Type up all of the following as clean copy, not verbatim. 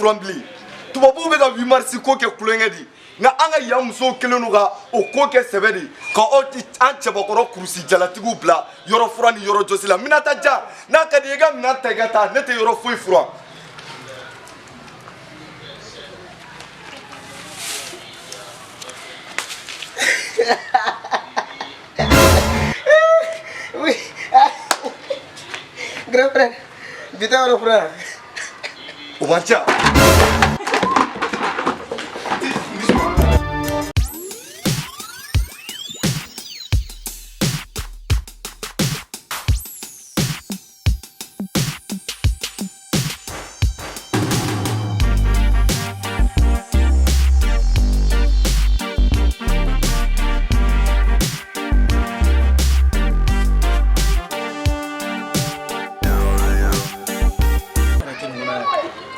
furan bilen. Tubabuw bɛ ka 8 mars ko kɛ tulonkɛ de ye, nka an ka yan musow kɛlen don ka o ko kɛ sɛbɛ de ye, ka aw an cɛbakɔrɔ kurusi jalatigiw bila yɔrɔ furan ni yɔrɔ jɔsi la. Minata ja, n'a ka di i ka minɛn ta i ka taa, ne tɛ yɔrɔ foyi furan. Oui. Grand frère, bi tɛ yɔrɔ furan. O man ca.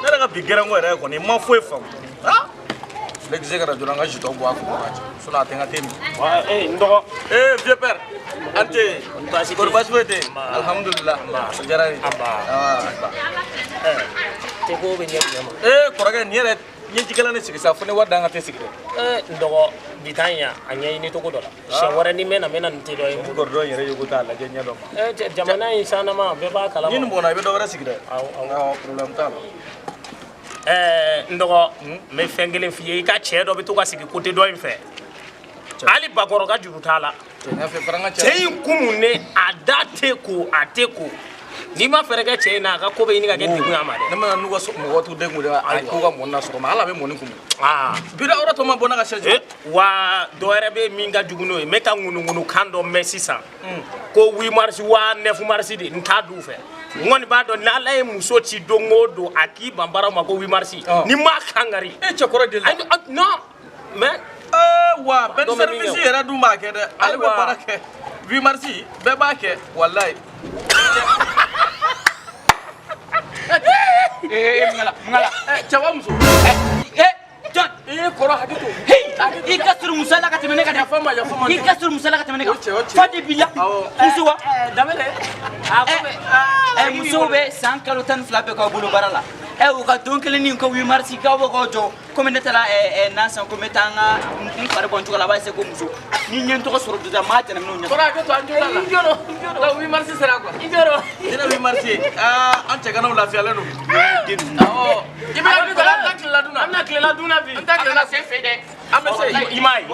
Ne yɛrɛ ka bi gɛrɛnko yɛrɛ kɔni n ma foyi faamu. Félix ka na joona, n ka jeton bɔ a kun kɔrɔ, sinon a tɛ n ka te min. Ee, n dɔgɔ. Ee, vieux père, an tɛ yen. Baasi tɛ. Kɔri baasi foyi tɛ yen? Alhamdulillah, o diyara n ye. Te ko bɛ ɲɛ jumɛn ma? Ee kɔrɔkɛ, nin yɛrɛ ɲɛjikɛla ne sigi sa, fo ne wari d'an ka te sigi dɛ. Ee, n dɔgɔ, bi ta in yan, a ɲɛɲini cogo dɔ la. Siɲɛ wɛrɛ ni n bɛ na, n bɛ na nin te dɔ ye. Ni kɔrɔdɔ in yɛrɛ ye ko t'a lajɛ ɲɛ dɔ ma. Ee cɛ, jamana in sanama, bɛɛ b'a kalama. Ni nin bɔnna, i bɛ dɔ wɛrɛ sigi dɛ. Awɔ, awɔ. Awɔ, problème t'a la. Ɛɛ, n dɔgɔ, n bɛ fɛn kelen f'i ye. I ka cɛ dɔ bɛ to ka sigi côté dɔ in fɛ, hali bakɔrɔ ka juru t'a la. Cɛ in kun ne a da tɛ ko, a tɛ ko. N'i ma fɛɛrɛ kɛ cɛ in na, a ka ko bɛ ɲini ka kɛ degun ye a ma dɛ. Ne mana n'u ka mɔgɔ t'u den kun dɛ, a k'u ka mɔni na sɔgɔma, hali a bɛ mɔni kun. Bi da yɔrɔ tɔ ma bɔ n'a ka chaise. Wa dɔ wɛrɛ bɛ min ka jugu n'o ye, n bɛ ka ŋunuŋunu kan dɔ mɛn sisan ko 8 mars wa 9 mars de, n t'a d'u fɛ. N kɔni b'a dɔn n'Ala ye muso ci don o don, a k'i ban baaraw ma ko 8 mars, ni m'a kangari. E cɛkɔrɔ de la. Non mais. Wa bɛɛ ni service yɛrɛ dun b'a kɛ dɛ, ale bɛ baara kɛ 8 mars, bɛɛ b'a kɛ walayi. Ee, Mungala, Mungala. Cɛba muso. Ee, Jɔn. I kɔrɔ hakɛ to. Hey, i ka surun muso la ka tɛmɛ ne kan dɛ. Yafa ma, yafa ma. I ka surun muso la ka tɛmɛ ne kan. O cɛ, o cɛ. Fa de b'i la. Muso wa? Danbele. Ɛ, musow bɛ san kalo 12 bɛɛ k'aw bolo baara la. Ɛ, u ka don kelen ni ko 8 mars k'aw bɛ k'aw jɔ. Komi ne taara nan san, ko n bɛ taa n ka n fari bɔ n cogo la, a b'a essayer ko muso. Ni n ye n tɔgɔ sɔrɔ duda, n b'a jɛnɛ minɛ ɲɛ. Kɔrɔ hakɛ to, an jo t'a la. N jɔrɔ, n jɔrɔ. Donc 8 mars sera quoi. N jɔrɔ. Ni ne 8 mars ye, aa an cɛganaw lafiyalen don. Awɔ. I bɛ an taa tilela dun na. An bɛna tilela dun na bi. An taa tilela sen fɛ dɛ. An bɛ se. I m'a ye.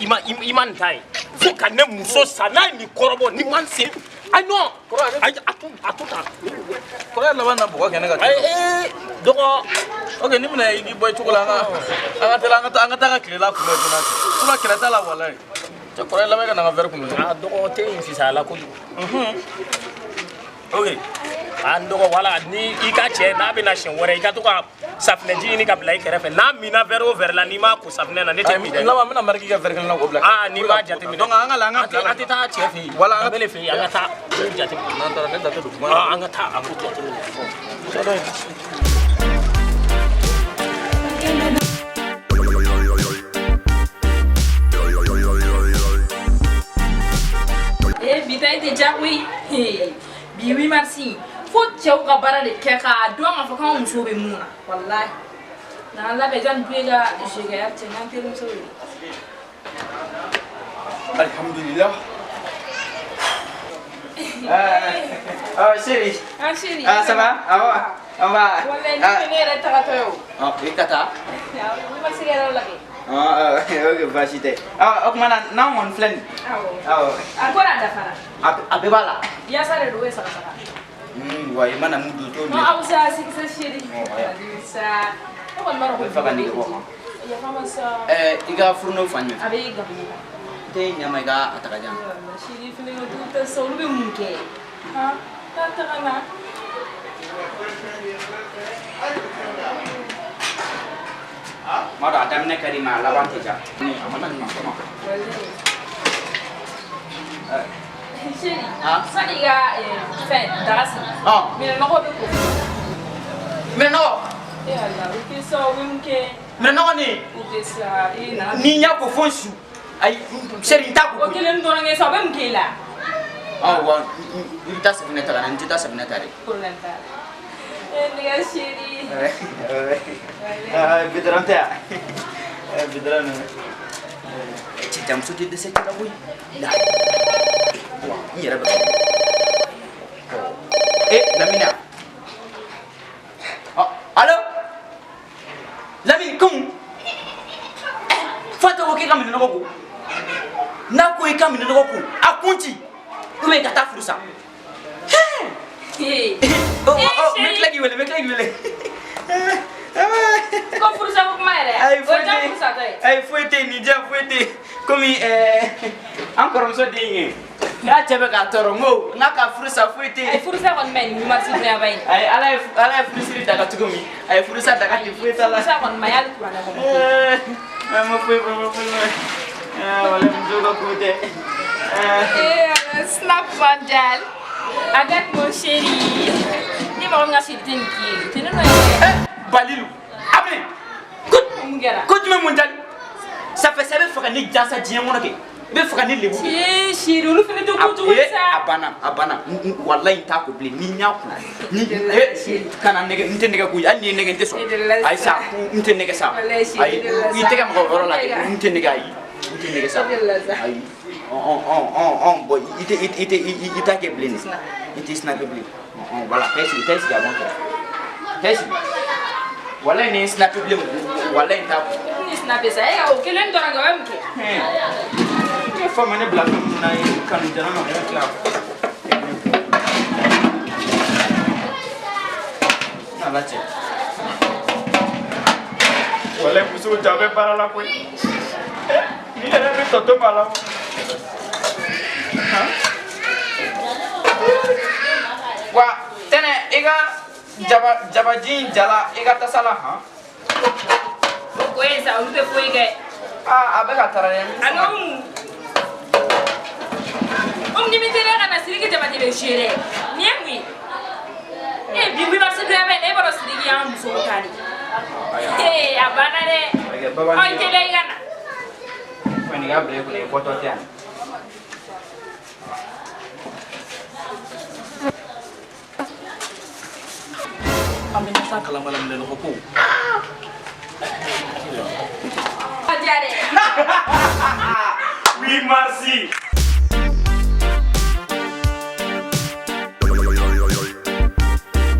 I ma i ma nin ta ye. Fo ka ne muso sa n'a ye nin kɔrɔbɔ ni ma n sen. Ayi non. Ayi, a to tan. Kɔrɔ laban na bɔgɔ kɛ ne ka. Ayi, dɔgɔ. Ok, ni bɛna i bɔ i cogo la, an ka teli, an ka taa ka tilela kunbɛn joona. Sinon kɛlɛ t'a la walayi. Cɛ kɔrɔ laban ka na n ka verre kun. A dɔgɔ tɛ in fisaya la kojugu. Ok. A n dɔgɔ, wala ni i ka cɛ n'a bɛna siɲɛ wɛrɛ, i ka to ka safunɛji ɲini ka bila i kɛrɛfɛ. N'a minna verre o verre la, n'i m'a ko safunɛ na, ne tɛ min dɛ. Laban n bɛna mariki ka verre kelen na k'o bila. Aa, n'i m'a jateminɛ. Donc an ka la an ka bila. An tɛ taa cɛ fɛ yen. Wala an ka bɛ fɛ yen, an ka taa ko jateminɛ. N'an taara ne da tɛ don kuma la. An ka taa a ko jateminɛ. Eh, bi ta in tɛ diya koyi. Bi 8 mars, fo cɛw ka baara de kɛ k'a dɔn k'a fɔ k'anw musow bɛ mun na, walahi. N'an labɛn janni du ka jɛgɛya cɛ n'an terimuso ye. Alhamdulillah. Oh, chérie. Ah, chérie. Ah, ça va? Ah, ouais. On va. Wallahi, ni ne yɛrɛ tagatɔ ye o. Ah, i ka taa? Awɔ, 8 mars kɛra yɔrɔ la kɛ. Ah, ok, baasi tɛ. Ah, o tuma na n'an kɔni filɛ nin. Awɔ. Awɔ. A ko a dafara. A bɛɛ b'a la. Yasa de don, o ye saga saga. Wa i mana mun don, t'o Non, minɛ. aw sa sigi sa chérie. Sa. Ne kɔni b'a dɔn ko A bɛ fɛ ka nege bɔ. Yafa ma sa. Ɛɛ, i ka fourneau fan jumɛn? A bɛ gabugu. Tɛ ɲa ma i ka a ta ka di yan. Chérie fɛnɛ ka jugu tɛ sa, olu bɛ mun kɛ? Han, taa ta ka na. M'a dɔn a daminɛ ka di mais a laban tɛ diya. A mana ɲuman kɔnɔ. Chérie, sani i ka fɛn daga sigi. Minɛnɔgɔ bɛ ko. Minɛnɔgɔ. E Ala, o tɛ sa, o bɛ mun kɛ? Minɛnɔgɔ nin. O tɛ sa, i nana. Ni n y'a ko fo n su. Ayi, chérie, n t'a ko. O kelen dɔrɔn kɛ sa, o bɛ mun k'e la? Ɔ wa i bɛ taa safunɛ ta ka na, n tɛ taa safunɛ ta dɛ. Problème t'a la. Ne ka chéri. Bidran tɛ yan. Bidran ninnu. Cɛ muso tɛ dɛsɛ cɛ la koyi. La. N yɛrɛ bɛ. Lamina. Allo? Lamine, comme Fata ko k'e ka minɛnɔgɔ ko. N'a ko i ka minɛnɔgɔ ko, a kun ci. Ou bien ka taa furu sa. Oh, n bɛ tila k'i wele, n bɛ tila k'i wele. Ko furusa ko kuma yɛrɛ. Ayi, O foyi ye tɛ jan furusa tɔ ye. Ayi, foyi tɛ yen, nin diya foyi tɛ yen. Komi an kɔrɔmuso den ye. N'a cɛ bɛ k'a tɔɔrɔ, n ko n k'a ka furu sa, foyi tɛ Ayi, yen. furusa kɔni ma ɲi ni 8 mars dunyaba in. Ayi, Ala ye furusiri daga cogo min, a ye furusa daga ten, foyi t'a la. Furusa kɔni ma ɲi hali kuranɛ kɔnɔ. Ma foyi fɔ, ma foyi fɔ. Walayi musow ka ko tɛ. Eh, snap mondial. Avec mon chéri. Ni mɔgɔ min ka chéri tɛ nin k'i ye, o tɛ ne nɔ ye dɛ. Balilu, Abiri, Mun kɛra? ko jumɛn mondial? Ça fait ça bɛ fɛ ka ne jansa diɲɛ kɔnɔ kɛ. I bɛ fɛ ka ne lebu. Cɛ chéri, olu fana tɛ kojugu ye sa. A banna, a banna. Walayi n t'a ko bilen, ni n y'a ko. Ni kana nɛgɛ, n tɛ nɛgɛ ko ye, hali n'i ye nɛgɛ n tɛ sɔn. Ayi sa, n tɛ nɛgɛ sa. Ayi, i tɛgɛ maga o yɔrɔ la dɛ, n tɛ nɛgɛ, ayi. N tɛ nɛgɛ sa. Ayi. Bon, i tɛ i tɛ i t'a kɛ bilen de. I tɛ snap bilen. Voilà, taa i sigi, taa i sigi a b'an kɛrɛfɛ. Taa i sigi. Walayi ni n snap bilen, walayi n t'a ko. Ni snap sa, e ka o kelen dɔrɔn kɛ, o ye mun kɛ? Ne fa ma ne bila fɛn mun na ye kanu jara ma ka tila. Ala cɛ. Walayi musow ja bɛ baara la koyi. Ni yɛrɛ bɛ tɔtɔ b'a la. Wa tɛnɛ i ka jaba jabaji in jala i ka tasa la han. O ko ye sa, olu tɛ foyi kɛ. Aa, a bɛ ka taara dɛ. Allo Umu. Umu ni mi teliya ka na Sidiki Jabate bɛ jouer dɛ. Nin ye mun ye? E bi 8 mars dunyaba in na, e b'a dɔn Sidiki y'an musow ta de. Ee, a banna dɛ. Ɔ, i teliya i ka na. Kɔni ka bila i kunna i bɔtɔ tɛ yan. An bɛ taa kalama la minɛnɔgɔ ko. A diya dɛ. 8 mars.